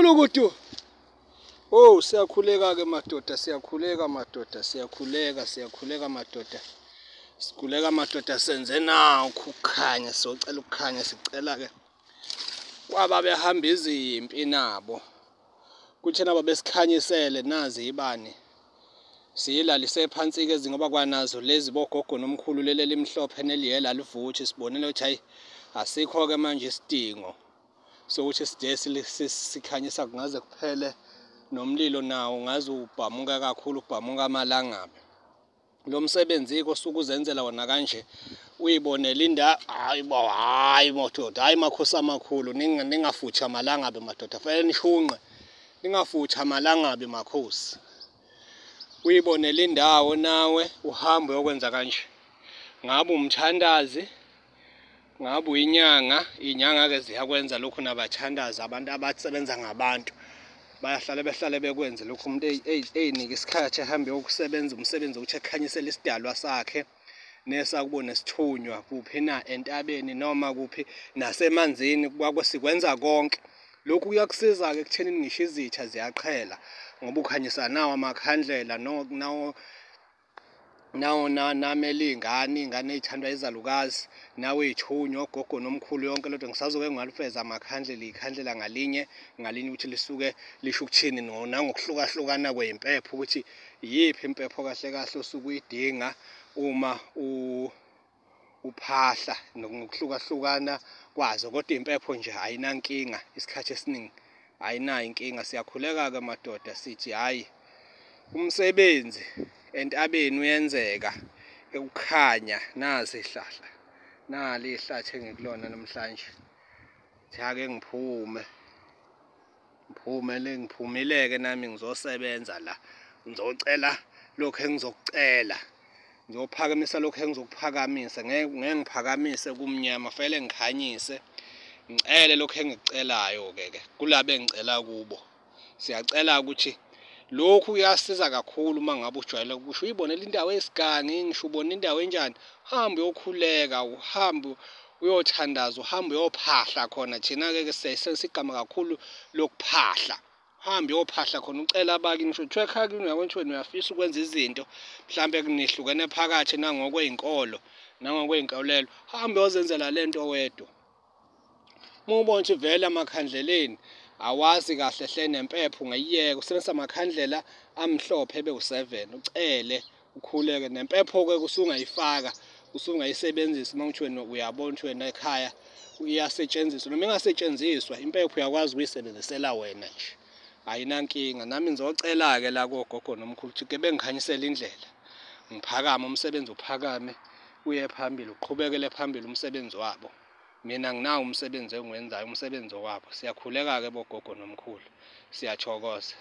Gulukudu. Oh, siyakhuleka-ke madoda, siyakhuleka madoda, siyakhuleka, siyakhuleka madoda. Sikhuleka madoda, senze nakho ukukhanya, socela ukukhanya, sicela-ke kwaba behamba izimpi nabo. Kuthi nabo besikhanyisele nazi ibani. Siyilalise phansi-ke ngoba kwanazo lezi bogogo nomkhulu leli elimhlophe neliyela livuthi, sibonile ukuthi hayi asikho-ke manje isidingo sokuthi side sikhanyisa kungaze kuphele nomlilo nawo ngaze ubhamuka kakhulu, ubhamuka amalangabi. Lo msebenzi-ke osuke uzenzela wona kanje uyibonele indawo. Hayi bo, hhayi madoda, hhayi makhosi amakhulu, ningafuthi amalangabi madoda, fanele nishunqe, ningafuthi amalangabi makhosi. Uyibonele indawo nawe uhambe uyokwenza kanje. Ngabe umthandazi, ngabe uyinyanga, iy'nyanga-ke ziyakwenza lokhu nabathandazi, abantu abasebenza ngabantu bayahlale behlale bekwenze lokhu. Umuntu ey'nike isikhathi ehambe yokusebenza umsebenzi wokuthi ekhanyisele isidalwa sakhe nesakubo nesithunywa kuphi na, entabeni noma kuphi nasemanzini, sikwenza konke lokhu. Kuyakusiza-ke ekuthenini ngisho izitha ziyaqhela ngoba ukhanyisa nawo amakhandlela nawo nawo namele iy'ngane, iy'ngane ey'thandwa izalukazi, nawe ey'thunywa ogogo nomkhulu, yonke lento. Ngisazoke ngalifeza amakhandlela, ikhandlela ngalinye ngalinye ukuthi lisuke lisho ukuthini, nangokuhlukahlukana kwey'mpepho ukuthi iyiphi impepho kahle kahle osuke uyidinga uma uphahla ngokuhlukahlukana kwazo. Kodwa impepho nje ayinankinga, isikhathi esiningi ayinayo inkinga. Siyakhuleka-ke madoda, sithi hhayi umsebenzi entabeni uyenzeka ekukhanya. Nazi ihlahla, nali ihlathi engikulona namhlanje. Thi ake ngiphume, ngiphume le, ngiphumile-ke nami ngizosebenza la, ngizocela lokhu engizokucela, ngizophakamisa lokhu engizokuphakamisa. Ngeke ngiphakamise kumnyama, fanele ngikhanyise, ngicele lokhu engikucelayo-ke ke kulabo engicela kubo. Siyacela ukuthi lokhu kuyasiza kakhulu uma ngabe ujwayele ukusho uyibonela indawo eyisigangi, ngisho ubona indawo enjani, uhambe uyokhuleka, uhambe uyothandaza, uhambe uyophahla khona. Thina-ke ke siyayisebenzisa igama kakhulu lokuphahla. Uhambe uyophahla khona, ucela abakini, ngisho kuthiwa ekhaya kini uyabona ukuthi wena uyafisa ukwenza izinto, mhlampe nihlukene phakathi nangokwey'nkolo nangokwey'nkolelo, hambe uyozenzela le nto wedwa. Uma ubona ukuthi vele amakhandleleni awazi kahle hle nempepho ungayiyeka, usebenzisa amakhandlela amhlophe ebe u-7, ucele ukhuleke. Nempepho-ke usungayifaka, usungayisebenzisa uma kuthi wena uyabona ukuthi wena ekhaya iyasetshenziswa noma ingasetshenziswa impepho, uyakwazi ukuyisebenzisela wena nje, ayinankinga. Nami ngizocela-ke la kogogo nomkhulu ukuthi ke bengikhanyisele indlela, ngiphakame, umsebenzi uphakame uye phambili, uqhubekele phambili umsebenzi wabo. Mina nginawo umsebenzi engiwenzayo, umsebenzi wabo. Siyakhuleka-ke bogogo nomkhulu, siyathokoza.